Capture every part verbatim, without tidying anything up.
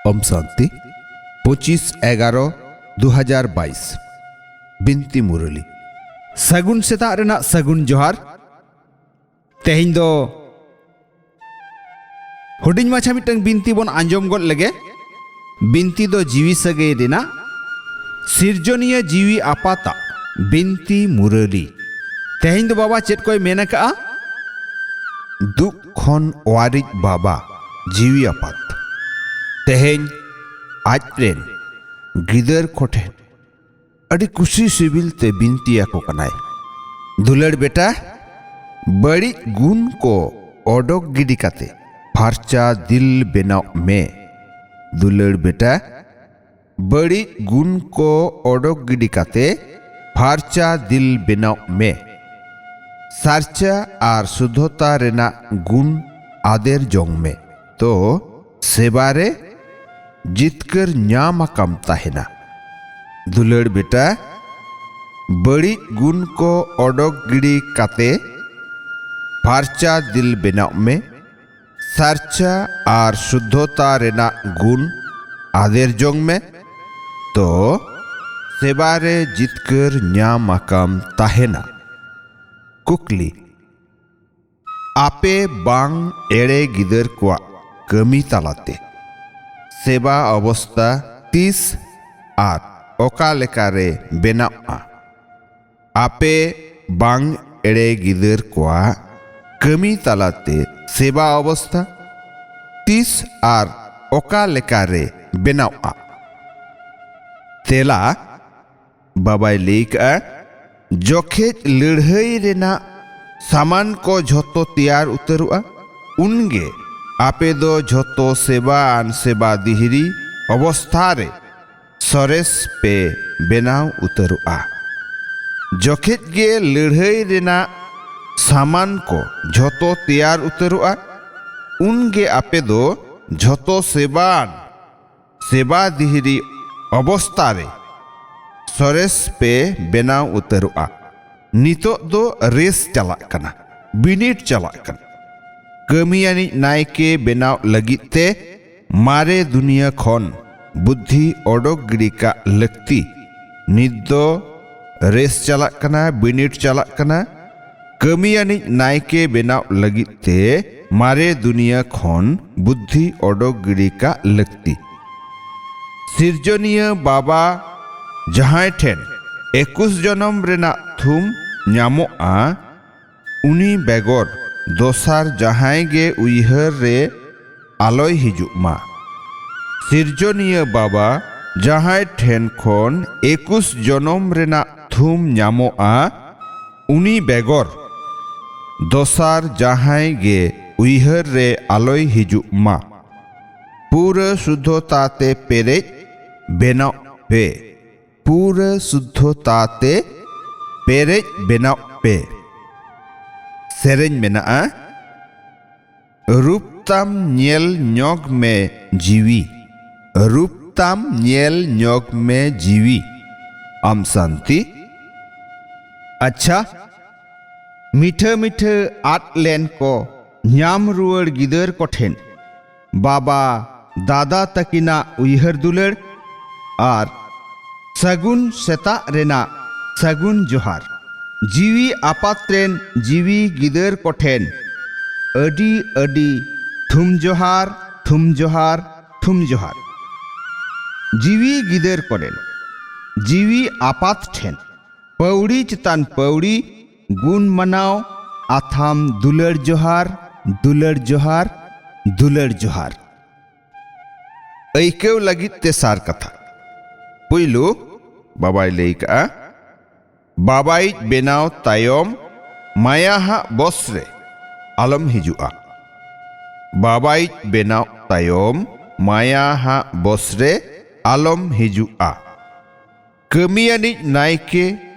ᱳᱢ ᱥᱟᱱᱛᱤ᱾ ᱯᱚᱸᱪᱤᱥ ᱮᱜᱟᱨᱚ ᱫᱩ ᱦᱟᱡᱟᱨ ᱵᱟᱭᱤᱥ᱾ ᱵᱤᱱᱛᱤ ᱢᱩᱨᱟᱹᱞᱤ᱾ ᱥᱟᱹᱜᱩᱱ ᱥᱮᱛᱟᱜ ᱨᱮᱱᱟᱜ ᱥᱟᱹᱜᱩᱱ ᱡᱚᱦᱟᱨ᱾ ᱛᱮᱦᱮᱧ ᱫᱚ ᱦᱩᱰᱤᱧ ᱢᱟᱪᱷᱟ ᱢᱤᱫᱴᱟᱝ ᱵᱤᱱᱛᱤ ᱵᱚᱱ ᱟᱸᱡᱚᱢ ᱜᱚᱫ ᱞᱮᱜᱮ᱾ ᱵᱤᱱᱛᱤ ᱫᱚ ᱡᱤᱣᱤ ᱥᱟᱹᱜᱟᱹᱭ ᱨᱮᱱᱟᱜ, ᱥᱤᱨᱡᱚᱱᱤᱭᱟᱹ ᱡᱤᱣᱤ ᱟᱯᱟᱛᱟᱜ ᱵᱤᱱᱛᱤ ᱢᱩᱨᱟᱹᱞᱤ᱾ ᱛᱮᱦᱮᱧ ᱫᱚ ᱵᱟᱵᱟ ᱪᱮᱫ ᱠᱚᱭ ᱢᱮᱱ ᱟᱠᱟᱜᱼᱟ? ᱫᱩᱠ ᱠᱷᱚᱱ ᱚᱣᱟᱨᱤᱡ ᱵᱟᱵᱟ ᱡᱤᱣᱤ ᱟᱯᱟᱛ ᱛᱮᱦᱮᱧ ᱟᱡᱨᱮᱱ ᱜᱤᱫᱟᱹᱨ ᱠᱚᱴᱷᱮᱱ ᱟᱹᱰᱤ ᱠᱩᱥᱤ ᱥᱤᱵᱤᱞ ᱛᱮ ᱵᱤᱱᱛᱤ ᱟᱠᱚ ᱠᱟᱱᱟᱭ, "ᱫᱩᱞᱟᱹᱲ ᱵᱮᱴᱟ, ᱵᱟᱹᱲᱤᱡ ᱜᱩᱱ ᱠᱚ ᱚᱰᱚᱠ ᱜᱤᱰᱤ ᱠᱟᱛᱮ ᱯᱷᱟᱨᱪᱟ ᱫᱤᱞ ᱵᱮᱱᱟᱣ ᱢᱮ᱾ ᱫᱩᱞᱟᱹᱲ ᱵᱮᱴᱟ, ᱵᱟᱹᱲᱤᱡ ᱜᱩᱱ ᱠᱚ ᱚᱰᱚᱠ ᱜᱤᱰᱤ ᱠᱟᱛᱮ ᱯᱷᱟᱨᱪᱟ ᱫᱤᱞ ᱵᱮᱱᱟᱣ ᱢᱮ᱾ ᱥᱟᱨᱪᱟ ᱟᱨ ᱥᱩᱫᱷᱚᱛᱟ ᱨᱮᱱᱟᱜ ᱜᱩᱱ ᱟᱫᱮᱨ ᱡᱚᱝ ᱢᱮ, ᱛᱚ ᱥᱮᱵᱟ ᱨᱮ ᱡᱤᱛᱠᱟᱹᱨ ᱧᱟᱢ ᱟᱠᱟᱢ ᱛᱟᱦᱮᱱᱟ᱾ ᱫᱩᱞᱟᱹᱲ ᱵᱮᱴᱟ, ᱵᱟᱹᱲᱤᱡ ᱜᱩᱱ ᱠᱚ ᱚᱰᱚᱠ ᱜᱤᱰᱤ ᱠᱟᱛᱮ ᱯᱷᱟᱨᱪᱟ ᱫᱤᱞ ᱵᱮᱱᱟᱣ ᱢᱮ, ᱥᱟᱨᱪᱟ ᱟᱨ ᱥᱩᱫᱷᱚᱛᱟ ᱨᱮᱱᱟᱜ ᱜᱩᱱ ᱟᱫᱮᱨ ᱡᱚᱝ ᱢᱮ, ᱛᱚ ᱥᱮᱵᱟ ᱨᱮ ᱡᱤᱛᱠᱟᱹᱨ ᱧᱟᱢ ᱟᱠᱟᱢ ᱛᱟᱦᱮᱱᱟ᱾" ᱠᱩᱠᱞᱤ: ᱟᱯᱮ ᱵᱟᱝ ᱮᱲᱮ ᱜᱤᱫᱟᱹᱨ ᱠᱚᱣᱟᱜ ᱠᱟᱹᱢᱤ ᱛᱟᱞᱟᱛᱮ ᱥᱮᱵᱟ ᱚᱵᱚᱥᱛᱟ ᱛᱤᱥ ᱟᱨ ᱚᱠᱟ ᱞᱮᱠᱟᱨᱮ ᱵᱮᱱᱟᱣᱜᱼᱟ? ᱟᱯᱮ ᱵᱟᱝ ᱮᱲᱮ ᱜᱤᱫᱟᱹᱨ ᱠᱚᱣᱟᱜ ᱠᱟᱹᱢᱤ ᱛᱟᱞᱟᱛᱮ ᱥᱮᱵᱟ ᱚᱵᱚᱥᱛᱟ ᱛᱤᱥ ᱟᱨ ᱚᱠᱟ ᱞᱮᱠᱟᱨᱮ ᱵᱮᱱᱟᱣᱜᱼᱟ? ᱛᱮᱞᱟ: ᱵᱟᱵᱟᱭ ᱞᱟᱹᱭ ᱠᱟᱜᱼᱟ, ᱡᱚᱠᱷᱮᱡ ᱞᱟᱹᱲᱦᱟᱹᱭ ᱨᱮᱱᱟᱜ ᱥᱟᱢᱟᱱ ᱠᱚ ᱡᱷᱚᱛᱚ ᱛᱮᱭᱟᱨ ᱩᱛᱟᱹᱨᱚᱜᱼᱟ, ᱩᱱᱜᱮ ᱟᱯᱮ ᱫᱚ ᱡᱷᱚᱛᱚ ᱥᱮᱵᱟ ᱟᱱ ᱥᱮᱵᱟ ᱫᱤᱦᱨᱤ ᱚᱵᱚᱥᱛᱷᱟ ᱨᱮ ᱥᱚᱨᱮᱥ ᱯᱮ ᱵᱮᱱᱟᱣ ᱩᱛᱟᱹᱨᱚᱜᱼᱟ᱾ ᱡᱚᱠᱷᱮᱡ ᱜᱮ ᱞᱟᱹᱲᱦᱟᱹᱭ ᱨᱮᱱᱟᱜ ᱥᱟᱢᱟᱱ ᱠᱚ ᱡᱷᱚᱛᱚ ᱛᱮᱭᱟᱨ ᱩᱛᱟᱹᱨᱚᱜᱼᱟ, ᱩᱱᱜᱮ ᱟᱯᱮ ᱫᱚ ᱡᱷᱚᱛᱚ ᱥᱮᱵᱟ ᱟᱱ ᱥᱮᱵᱟ ᱫᱤᱦᱨᱤ ᱚᱵᱚᱥᱛᱟ ᱨᱮ ᱥᱚᱨᱮᱥ ᱯᱮ ᱵᱮᱱᱟᱣ ᱩᱛᱟᱹᱨᱚᱜᱼᱟ᱾ ᱱᱤᱛᱚᱜ ᱫᱚ ᱨᱮᱥ ᱪᱟᱞᱟᱜ ᱠᱟᱱᱟ, ᱵᱤᱱᱤᱰ ᱪᱟᱞᱟᱜ ᱠᱟᱱᱟ᱾ ᱠᱟᱹᱢᱤᱭᱟᱱᱤᱡ ᱱᱟᱭᱠᱮ ᱵᱮᱱᱟᱣ ᱞᱟᱹᱜᱤᱫ ᱛᱮ ᱢᱟᱨᱮ ᱫᱩᱱᱤᱭᱟᱹ ᱠᱷᱚᱱ ᱵᱩᱫᱽᱫᱷᱤ ᱚᱰᱚᱠ ᱜᱤᱰᱤ ᱠᱟᱜ ᱞᱟᱹᱠᱛᱤ᱾ ᱱᱤᱛ ᱫᱚ ᱨᱮᱥ ᱪᱟᱞᱟᱜ ᱠᱟᱱᱟ, ᱵᱤᱱᱤᱰ ᱪᱟᱞᱟᱜ ᱠᱟᱱᱟ᱾ ᱠᱟᱹᱢᱤ ᱟᱹᱱᱤᱡ ᱱᱟᱭᱠᱮ ᱵᱮᱱᱟᱣ ᱞᱟᱹᱜᱤᱫ ᱛᱮ ᱢᱟᱨᱮ ᱫᱩᱱᱤᱭᱟᱹ ᱠᱷᱚᱱ ᱵᱩᱫᱽᱫᱷᱤ ᱚᱰᱚᱠ ᱜᱤᱰᱤ ᱠᱟᱜ ᱞᱟᱹᱠᱛᱤ᱾ ᱥᱤᱨᱡᱚᱱᱤᱭᱟᱹ ᱵᱟᱵᱟ ᱡᱟᱦᱟᱸᱭ ᱴᱷᱮᱱ ᱮᱠᱩᱥ ᱡᱚᱱᱚᱢ ᱨᱮᱱᱟᱜ ᱛᱷᱩᱢ ᱧᱟᱢᱚᱜᱼᱟ, ᱩᱱᱤ ᱵᱮᱜᱚᱨ ᱫᱚᱥᱟᱨ ᱡᱟᱦᱟᱸᱭ ᱜᱮ ᱩᱭᱦᱟᱹᱨ ᱨᱮ ᱟᱞᱚᱭ ᱦᱤᱡᱩᱜ ᱢᱟ᱾ ᱥᱤᱨᱡᱚᱱᱤᱭᱟᱹ ᱵᱟᱵᱟ ᱡᱟᱦᱟᱸᱭ ᱴᱷᱮᱱ ᱠᱷᱚᱱ ᱮᱠᱩᱥ ᱡᱚᱱᱚᱢ ᱨᱮᱱᱟᱜ ᱛᱷᱩᱢ ᱧᱟᱢᱚᱜᱼᱟ, ᱩᱱᱤ ᱵᱮᱜᱚᱨ ᱫᱚᱥᱟᱨ ᱡᱟᱦᱟᱸᱭ ᱜᱮ ᱩᱭᱦᱟᱹᱨ ᱨᱮ ᱟᱞᱚᱭ ᱦᱤᱡᱩᱜ ᱢᱟ᱾ ᱯᱩᱨᱟᱹ ᱥᱩᱫᱽᱫᱷᱚᱛᱟ ᱛᱮ ᱯᱮᱨᱮᱡ ᱵᱮᱱᱟᱣ ᱯᱮ᱾ ᱯᱩᱨᱟᱹ ᱥᱩᱫᱽᱫᱷᱚᱛᱟ ᱛᱮ ᱯᱮᱨᱮᱡ ᱵᱮᱱᱟᱣ ᱯᱮ᱾ ᱥᱮᱨᱮᱧ ᱢᱮᱱᱟᱜᱼᱟ, ᱨᱩᱯ ᱛᱟᱢ ᱧᱮᱞ ᱧᱚᱜᱽ ᱢᱮ ᱡᱤᱣᱤ, ᱨᱩᱯ ᱛᱟᱢ ᱧᱮᱞ ᱧᱚᱜᱽ ᱢᱮ ᱡᱤᱣᱤ, ᱟᱢ ᱥᱟᱱᱛᱤ᱾ ᱟᱪᱪᱷᱟ, ᱢᱤᱴᱷᱟᱹ ᱢᱤᱴᱷᱟᱹ ᱟᱫ ᱞᱮᱱ ᱠᱚ ᱧᱟᱢ ᱨᱩᱣᱟᱹᱲ ᱜᱤᱫᱟᱹᱨ ᱠᱚᱴᱷᱮᱱ ᱵᱟᱵᱟ ᱫᱟᱫᱟ ᱛᱟᱹᱠᱤᱱᱟᱜ ᱩᱭᱦᱟᱹᱨ ᱫᱩᱞᱟᱹᱲ ᱟᱨ ᱥᱟᱹᱜᱩᱱ ᱥᱮᱛᱟᱜ ᱨᱮᱱᱟᱜ ᱥᱟᱹᱜᱩᱱ ᱡᱚᱦᱟᱨ᱾ ᱡᱤᱣᱤ ᱟᱯᱟᱛ ᱨᱮᱱ ᱡᱤᱣᱤ ᱜᱤᱫᱟᱹᱨ ᱠᱚᱴᱷᱮᱱ ᱟᱹᱰᱤ ᱟᱹᱰᱤ ᱛᱷᱩᱢ ᱡᱚᱦᱟᱨ, ᱛᱷᱩᱢ ᱡᱚᱦᱟᱨ, ᱛᱷᱩᱢ ᱡᱚᱦᱟᱨ᱾ ᱡᱤᱣᱤ ᱜᱤᱫᱟᱹᱨ ᱠᱚᱨᱮᱱ ᱡᱤᱣᱤ ᱟᱯᱟᱛ ᱴᱷᱮᱱ ᱯᱟᱹᱣᱲᱤ ᱪᱮᱛᱟᱱ ᱯᱟᱹᱣᱲᱤ ᱜᱩᱱ ᱢᱟᱱᱟᱣ, ᱟᱛᱷᱟᱢ ᱫᱩᱞᱟᱹᱲ ᱡᱚᱦᱟᱨ, ᱫᱩᱞᱟᱹᱲ ᱡᱚᱦᱟᱨ, ᱫᱩᱞᱟᱹᱲ ᱡᱚᱦᱟᱨ᱾ ᱟᱹᱭᱠᱟᱹᱣ ᱞᱟᱹᱜᱤᱫ ᱛᱮ ᱥᱟᱨ ᱠᱟᱛᱷᱟ᱾ ᱯᱩᱭᱞᱩ ᱵᱟᱵᱟᱭ ᱞᱟᱹᱭ ᱠᱟᱜᱼᱟ, ᱵᱟᱵᱟᱭᱤᱡ ᱵᱮᱱᱟᱣ ᱛᱟᱭᱚᱢ ᱢᱟᱭᱟ ᱦᱟᱜ ᱵᱚᱥ ᱨᱮ ᱟᱞᱚᱢ ᱦᱤᱡᱩᱜᱼᱟ᱾ ᱵᱟᱵᱟᱭᱤᱡ ᱵᱮᱱᱟᱣ ᱛᱟᱭᱚᱢ ᱢᱟᱭᱟ ᱦᱟᱜ ᱵᱚᱥ ᱨᱮ ᱟᱞᱚᱢ ᱦᱤᱡᱩᱜᱼᱟ᱾ ᱠᱟᱹᱢᱤᱭᱟᱹᱱᱤᱡ ᱱᱟᱭᱠᱮ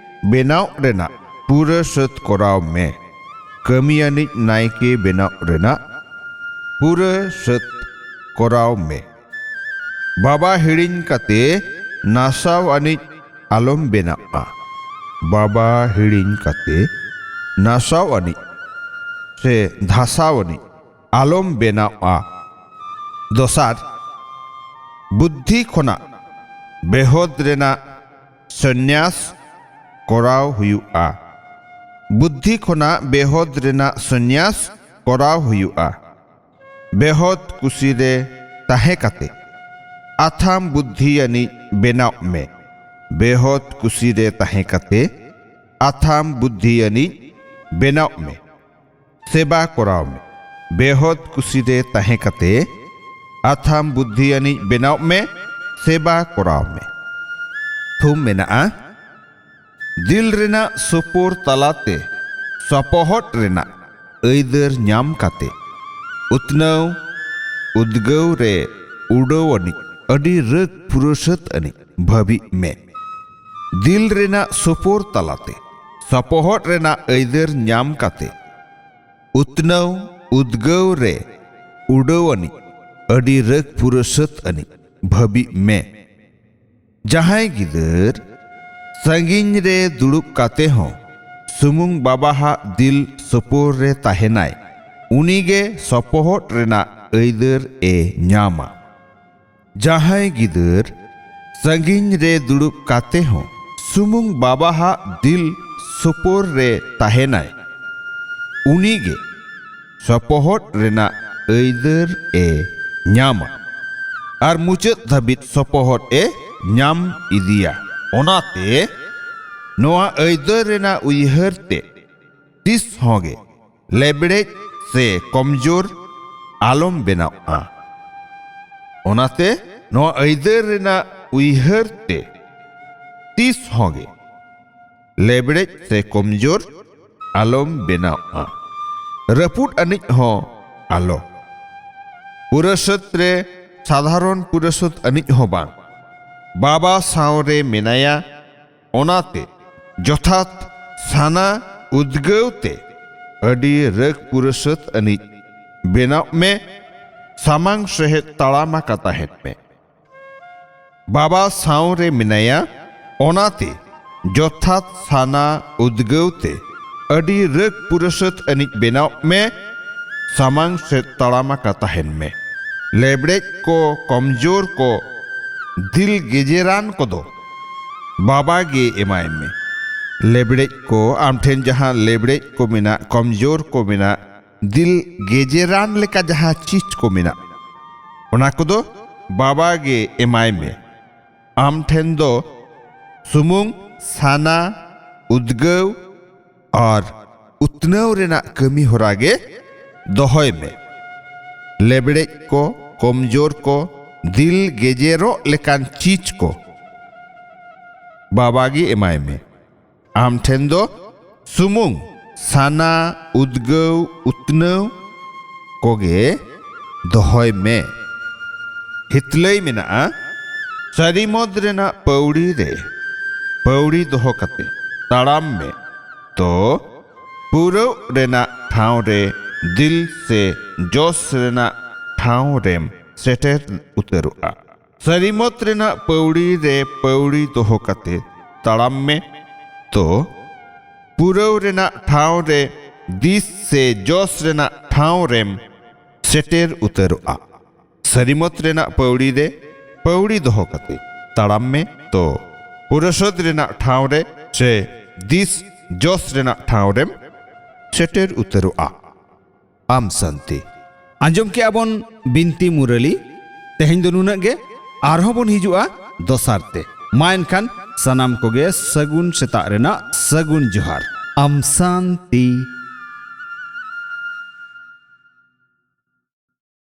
ᱵᱮᱱᱟᱣ ᱨᱮᱱᱟᱜ ᱯᱩᱨᱟᱹ ᱥᱟᱹᱛ ᱠᱚᱨᱟᱣ ᱢᱮ᱾ ᱠᱟᱹᱢᱤᱭᱟᱹᱱᱤᱡ ᱱᱟᱭᱠᱮ ᱵᱮᱱᱟᱣ ᱨᱮᱱᱟᱜ ᱯᱩᱨᱟᱹ ᱥᱟᱹᱛ ᱠᱚᱨᱟᱣ ᱢᱮ᱾ ᱵᱟᱵᱟ ᱦᱤᱲᱤᱧ ᱠᱟᱛᱮ ᱱᱟᱥᱟᱣ ᱟᱹᱱᱤᱡ ᱟᱞᱚᱢ ᱵᱮᱱᱟᱣᱼᱟ᱾ ᱵᱟᱵᱟ ᱦᱤᱲᱤᱧ ᱠᱟᱛᱮ ᱱᱟᱥᱟᱣ ᱟᱹᱱᱤᱡ ᱥᱮ ᱫᱷᱟᱥᱟᱣ ᱟᱹᱱᱤᱡ ᱟᱞᱚᱢ ᱵᱮᱱᱟᱣᱼᱟ᱾ ᱫᱚᱥᱟᱨ, ᱵᱩᱫᱽᱫᱷᱤ ᱠᱷᱚᱱᱟᱜ ᱵᱮᱦᱚᱫ ᱨᱮᱱᱟᱜ ᱥᱚᱱᱱᱭᱟᱥ ᱠᱚᱨᱟᱣ ᱦᱩᱭᱩᱜᱼᱟ᱾ ᱵᱩᱫᱽᱫᱷᱤ ᱠᱷᱚᱱᱟᱜ ᱵᱮᱦᱚᱫ ᱨᱮᱱᱟᱜ ᱥᱚᱱᱱᱭᱟᱥ ᱠᱚᱨᱟᱣ ᱦᱩᱭᱩᱜᱼᱟ᱾ ᱵᱮᱦᱚᱫ ᱠᱩᱥᱤ ᱨᱮ ᱛᱟᱦᱮᱸ ᱠᱟᱛᱮ ᱟᱛᱷᱟᱢ ᱵᱩᱫᱽᱫᱷᱤᱭᱟᱱᱤᱡ ᱵᱮᱱᱟᱣᱜ ᱢᱮ᱾ ᱵᱮᱦᱚᱫ ᱠᱩᱥᱤ ᱨᱮ ᱛᱟᱦᱮᱸ ᱠᱟᱛᱮ ᱟᱛᱷᱟᱢ ᱵᱩᱫᱽᱫᱷᱤᱭᱟᱱᱤᱡ ᱵᱮᱱᱟᱣᱜ ᱢᱮ᱾ ᱥᱮᱵᱟ ᱠᱚᱨᱟᱣ ᱢᱮ᱾ ᱵᱮᱦᱚᱫ ᱠᱩᱥᱤ ᱨᱮ ᱛᱟᱦᱮᱸ ᱠᱟᱛᱮ ᱟᱛᱷᱟᱢ ᱵᱩᱫᱽᱫᱷᱤᱭᱟᱱᱤᱡ ᱵᱮᱱᱟᱣᱜ ᱢᱮ᱾ ᱥᱮᱵᱟ ᱠᱚᱨᱟᱣ ᱢᱮ᱾ ᱛᱷᱩᱢ ᱢᱮᱱᱟᱜᱼᱟ, ᱫᱤᱞ ᱨᱮᱱᱟᱜ ᱥᱩᱯᱩᱨ ᱛᱟᱞᱟᱛᱮ ᱥᱚᱯᱚᱦᱚᱫ ᱨᱮᱱᱟᱜ ᱟᱹᱭᱫᱟᱹᱨ ᱧᱟᱢ ᱠᱟᱛᱮ ᱩᱛᱱᱟᱹᱣ ᱩᱫᱽᱜᱟᱹᱣ ᱨᱮ ᱩᱰᱟᱹᱣ ᱟᱹᱱᱤᱡ ᱟᱹᱰᱤ ᱨᱟᱹᱜᱽ ᱯᱩᱨᱟᱹᱥᱟᱹᱛ ᱟᱹᱱᱤᱡ ᱵᱷᱟᱹᱵᱤᱜ ᱢᱮ᱾ ᱫᱤᱞ ᱨᱮᱱᱟᱜ ᱥᱩᱯᱩᱨ ᱛᱟᱞᱟᱛᱮ ᱥᱚᱯᱚᱦᱚᱫ ᱨᱮᱱᱟᱜ ᱟᱹᱭᱫᱟᱹᱨ ᱧᱟᱢ ᱠᱟᱛᱮ ᱩᱛᱱᱟᱹᱣ ᱩᱫᱽᱜᱟᱹᱣ ᱨᱮ ᱩᱰᱟᱹᱣ ᱟᱹᱱᱤᱡ ᱟᱹᱰᱤ ᱨᱟᱹᱜᱽ ᱯᱩᱨᱟᱹᱥᱟᱹᱛ ᱟᱹᱱᱤᱡ ᱵᱷᱟᱹᱵᱤᱜ ᱢᱮ᱾ ᱡᱟᱦᱟᱸᱭ ᱜᱤᱫᱟᱹᱨ ᱥᱟᱺᱜᱤᱧ ᱨᱮ ᱫᱩᱲᱩᱵ ᱠᱟᱛᱮ ᱦᱚᱸ ᱥᱩᱢᱩᱝ ᱵᱟᱵᱟᱦᱟᱜ ᱫᱤᱞ ᱥᱩᱯᱩᱨ ᱨᱮ ᱛᱟᱦᱮᱱᱟᱭ, ᱩᱱᱤᱜᱮ ᱥᱚᱯᱚᱦᱚᱫ ᱨᱮᱱᱟᱜ ᱟᱹᱭᱫᱟᱹᱨ ᱮ ᱧᱟᱢᱟ᱾ ᱡᱟᱦᱟᱸᱭ ᱜᱤᱫᱟᱹᱨ ᱥᱟᱺᱜᱤᱧ ᱨᱮ ᱫᱩᱲᱩᱵ ᱠᱟᱛᱮ ᱦᱚᱸ ᱥᱩᱢᱩᱝ ᱵᱟᱵᱟᱦᱟᱜ ᱫᱤᱞ ᱥᱩᱯᱩᱨ ᱨᱮ ᱛᱟᱦᱮᱱᱟᱭ, ᱩᱱᱤᱜᱮ ᱥᱚᱯᱚᱦᱚᱫ ᱨᱮᱱᱟᱜ ᱟᱹᱭᱫᱟᱹᱨ ᱮ ᱧᱟᱢᱟ ᱟᱨ ᱢᱩᱪᱟᱹᱫ ᱫᱷᱟᱹᱵᱤᱡ ᱥᱚᱯᱚᱦᱚᱫ ᱮ ᱧᱟᱢ ᱤᱫᱤᱭᱟ᱾ ᱚᱱᱟᱛᱮ ᱱᱚᱣᱟ ᱟᱹᱭᱫᱟᱹᱨ ᱨᱮᱱᱟᱜ ᱩᱭᱦᱟᱹᱨ ᱛᱮ ᱛᱤᱥ ᱦᱚᱸ ᱜᱮ ᱞᱮᱵᱲᱮᱡ ᱥᱮ ᱠᱚᱢᱡᱳᱨ ᱟᱞᱚᱢ ᱵᱮᱱᱟᱣᱜᱼᱟ᱾ ᱚᱱᱟᱛᱮ ᱱᱚᱣᱟ ᱟᱹᱭᱫᱟᱹᱨ ᱨᱮᱱᱟᱜ ᱩᱭᱦᱟᱹᱨ ᱛᱮ ᱛᱤᱥ ᱦᱚᱸ ᱜᱮ ᱞᱮᱵᱲᱮᱡ ᱥᱮ ᱠᱚᱢᱡᱳᱨ ᱟᱞᱚᱢ ᱵᱮᱱᱟᱣᱜᱼᱟ᱾ ᱨᱟᱹᱯᱩᱫ ᱟᱹᱱᱤᱡ ᱦᱚᱸ ᱟᱞᱚ᱾ ᱯᱩᱨᱟᱹᱥᱟᱹᱛ ᱨᱮ ᱥᱟᱫᱷᱟᱨᱚᱱ ᱯᱩᱨᱟᱹᱥᱟᱹᱛ ᱟᱹᱱᱤᱡ ᱦᱚᱸ ᱵᱟᱝ᱾ ᱵᱟᱵᱟ ᱥᱟᱶ ᱨᱮ ᱢᱮᱱᱟᱭᱟ, ᱚᱱᱟᱛᱮ ᱡᱚᱛᱷᱟᱛ ᱥᱟᱱᱟ ᱩᱫᱽᱜᱟᱹᱣ ᱛᱮ ᱟᱹᱰᱤ ᱨᱟᱹᱜᱽ ᱯᱩᱨᱟᱹᱥᱟᱹᱛ ᱟᱹᱱᱤᱡ ᱵᱮᱱᱟᱣᱜ ᱢᱮ᱾ ᱥᱟᱢᱟᱝ ᱥᱮᱦᱮᱫ ᱛᱟᱲᱟᱢ ᱟᱠᱟ ᱛᱟᱦᱮᱱ ᱢᱮ᱾ ᱵᱟᱵᱟ ᱥᱟᱶ ᱨᱮ ᱢᱮᱱᱟᱭᱟ, ᱚᱱᱟᱛᱮ ᱡᱚᱛᱷᱟᱛ ᱥᱟᱱᱟ ᱩᱫᱽᱜᱟᱹᱣ ᱛᱮ ᱟᱹᱰᱤ ᱨᱟᱹᱜᱽ ᱯᱩᱨᱟᱹᱥᱟᱹᱛ ᱟᱹᱱᱤᱡ ᱵᱮᱱᱟᱣᱜ ᱢᱮ᱾ ᱥᱟᱢᱟᱝ ᱥᱮᱫ ᱛᱟᱲᱟᱢ ᱟᱠᱟ ᱛᱟᱦᱮᱱ ᱢᱮ᱾ ᱞᱮᱵᱲᱮᱡ ᱠᱚ, ᱠᱚᱢᱡᱳᱨ ᱠᱚ, ᱫᱤᱞ ᱜᱮᱡᱮᱨᱟᱱ ᱠᱚᱫᱚ ᱵᱟᱵᱟ ᱜᱮ ᱮᱢᱟᱭ ᱢᱮ᱾ ᱞᱮᱵᱲᱮᱡ ᱠᱚ, ᱟᱢ ᱴᱷᱮᱱ ᱡᱟᱦᱟᱸ ᱞᱮᱵᱲᱮᱡ ᱠᱚ ᱢᱮᱱᱟᱜ, ᱠᱚᱢᱡᱳᱨ ᱠᱚ ᱢᱮᱱᱟᱜ, ᱫᱤᱞ ᱜᱮᱡᱮᱨᱟᱱ ᱞᱮᱠᱟ ᱡᱟᱦᱟᱸ ᱪᱤᱡᱽ ᱠᱚ ᱢᱮᱱᱟᱜ, ᱚᱱᱟ ᱠᱚᱫᱚ ᱵᱟᱵᱟ ᱜᱮ ᱮᱢᱟᱭ ᱢᱮ᱾ ᱟᱢ ᱴᱷᱮᱱ ᱫᱚ ᱥᱩᱢᱩᱝ ᱥᱟᱱᱟ, ᱩᱫᱽᱜᱟᱹᱣ ᱟᱨ ᱩᱛᱱᱟᱹᱣ ᱨᱮᱱᱟᱜ ᱠᱟᱹᱢᱤ ᱦᱚᱨᱟ ᱜᱮ ᱫᱚᱦᱚᱭ ᱢᱮ᱾ ᱞᱮᱵᱲᱮᱡ ᱠᱚ, ᱠᱚᱢᱡᱳᱨ ᱠᱚ, ᱫᱤᱞ ᱜᱮᱡᱮᱨᱚᱜ ᱞᱮᱠᱟᱱ ᱪᱤᱡᱽ ᱠᱚ ᱵᱟᱵᱟ ᱜᱮ ᱮᱢᱟᱭ ᱢᱮ᱾ ᱟᱢ ᱴᱷᱮᱱ ᱫᱚ ᱥᱩᱢᱩᱝ ᱥᱟᱱᱟ, ᱩᱫᱽᱜᱟᱹᱣ, ᱩᱛᱱᱟᱹᱣ ᱠᱚᱜᱮ ᱫᱚᱦᱚᱭ ᱢᱮ᱾ ᱦᱤᱛᱞᱟᱹᱭ ᱢᱮᱱᱟᱜᱼᱟ, ᱥᱟᱹᱨᱤᱢᱚᱛ ᱨᱮᱱᱟᱜ ᱯᱟᱹᱣᱲᱤ ᱨᱮ ᱯᱟᱹᱣᱲᱤ ᱫᱚᱦᱚ ᱠᱟᱛᱮ ᱛᱟᱲᱟᱢ ᱢᱮ, ᱛᱚ ᱯᱩᱨᱟᱹᱣ ᱨᱮᱱᱟᱜ ᱴᱷᱟᱶ ᱨᱮ ᱫᱤᱞ ᱥᱮ ᱡᱚᱥ ᱨᱮᱱᱟᱜ ᱴᱷᱟᱶ ᱨᱮᱢ ᱥᱮᱴᱮᱨ ᱩᱛᱟᱹᱨᱚᱜᱼᱟ᱾ ᱥᱟᱹᱨᱤᱢᱚᱛ ᱨᱮᱱᱟᱜ ᱯᱟᱹᱣᱲᱤ ᱨᱮ ᱯᱟᱹᱣᱲᱤ ᱫᱚᱦᱚ ᱠᱟᱛᱮ ᱛᱟᱲᱟᱢ ᱢᱮ, ᱛᱚ ᱯᱩᱨᱟᱹᱣ ᱨᱮᱱᱟᱜ ᱴᱷᱟᱶ ᱨᱮ ᱫᱤᱥ ᱥᱮ ᱡᱚᱥ ᱨᱮᱱᱟᱜ ᱴᱷᱟᱶ ᱨᱮᱢ ᱥᱮᱴᱮᱨ ᱩᱛᱟᱹᱨᱚᱜᱼᱟ᱾ ᱥᱟᱹᱨᱤᱢᱚᱛ ᱨᱮᱱᱟᱜ ᱯᱟᱹᱣᱲᱤ ᱨᱮ ᱯᱟᱹᱣᱲᱤ ᱫᱚᱦᱚ ᱠᱟᱛᱮ ᱛᱟᱲᱟᱢ ᱢᱮ, ᱛᱚ ᱯᱩᱨᱟᱹᱥᱚᱫ ᱨᱮᱱᱟᱜ ᱴᱷᱟᱶ ᱨᱮ ᱥᱮ ᱫᱤᱥ ᱡᱚᱥ ᱨᱮᱱᱟᱜ ᱴᱷᱟᱶ ᱨᱮᱢ ᱥᱮᱴᱮᱨ ᱩᱛᱟᱹᱨᱚᱜᱼᱟ᱾ ᱟᱢ ᱥᱟᱱᱛᱤ᱾ ᱟᱸᱡᱚᱢ ᱠᱮᱜᱼᱟ ᱵᱚᱱ ᱵᱤᱱᱛᱤ ᱢᱩᱨᱟᱹᱞᱤ᱾ ᱛᱮᱦᱮᱧ ᱫᱚ ᱱᱩᱱᱟᱹᱜ ᱜᱮ, ᱟᱨᱦᱚᱸ ᱵᱚᱱ ᱦᱤᱡᱩᱜᱼᱟ ᱫᱚᱥᱟᱨ ᱛᱮ᱾ ᱢᱟ ᱮᱱᱠᱷᱟᱱ ᱥᱟᱱᱟᱢ ᱠᱚᱜᱮ ᱥᱟᱹᱜᱩᱱ ᱥᱮᱛᱟᱜ ᱨᱮᱱᱟᱜ ᱥᱟᱹᱜᱩᱱ ᱡᱚᱦᱟᱨ᱾ ᱟᱢ ᱥᱟᱱᱛᱤ᱾